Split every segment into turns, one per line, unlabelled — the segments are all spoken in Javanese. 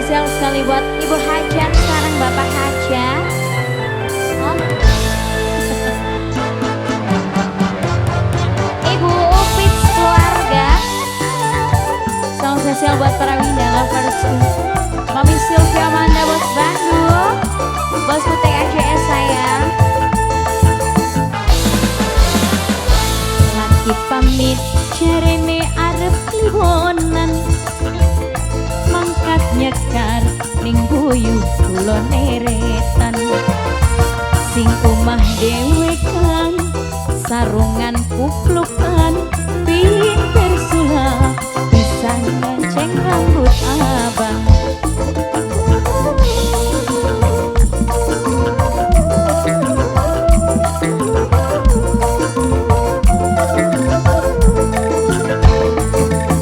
Spesial sekali buat Ibu Hajar, sekarang Bapak Hajar. Oh. Ibu Upit keluarga. Salam spesial buat para Winda lovers. Mami Sylvia Amanda, Bos Bandung, Bos Putih ACS sayang. Laki pamit jarene arep liwonan, mangkat nyekar ning guyu kula neretan. Sing omah dhewe kan sarungan kuplukan, pinter sulap bisa nganceng rambut abang.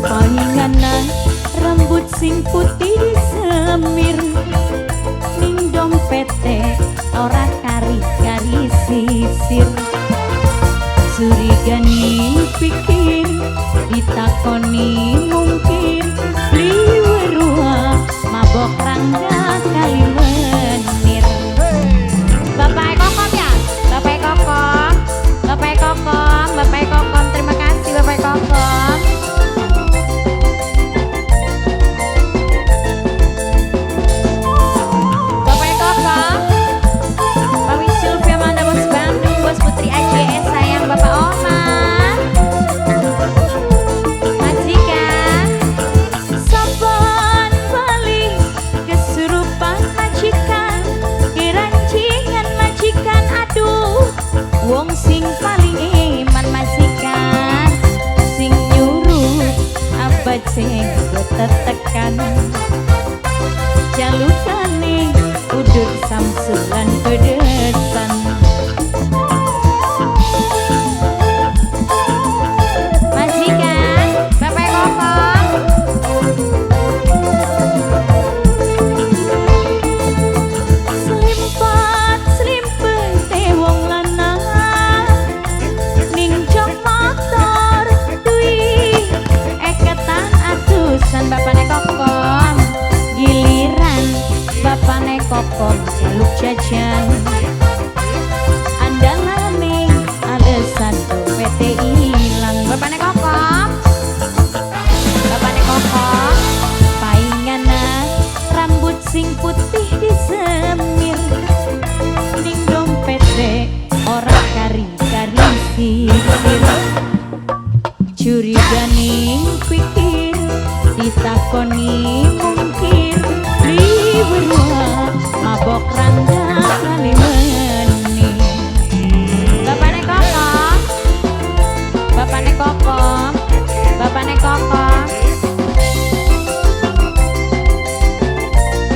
Palinganan rambut sing putih disemir, ning dompete ora kari-kari sisir. Curigani pikir ditakoni mungkin, beli weruh mabok rangga kali menir. Bapak Kokom ya, Bapak Kokom, Bapak Kokom, Bapak Kokom, terima kasih Bapak Kokom. Bapak Kokom, Mami Sylvia Manda, Bos Bandung, Bos Putri ACS sayang, Bapak Omar, majikan. Saban bali kesurupan majikan, kerancingan majikan, aduh wong sing paling iman majikan, sing nyuruh apa jenggot tetekan, jalukane udur samsulan pedesan. Majikan, Bapak Kokom. Selimpat selimpet wong lanang ning jok motor duwi eketan atusan. Bapane Kokom giliran bapane Kokom jaluk jajan, andalane alesan dompete ilang. Bapane Kokom, bapane Kokom, paingana rambut sing putih disemir, ning dompete ora kari-kari sisir. Curiga ning pikir ditakoni mungkir, beli weruh mabok rangga kali meni. Bapane Kokom, bapane Kokom, bapane Kokom,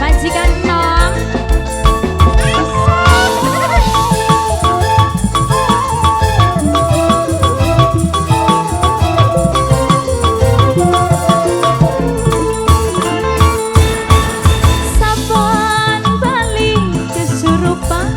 majikan nom. Saban bali kesurupan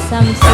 Sami.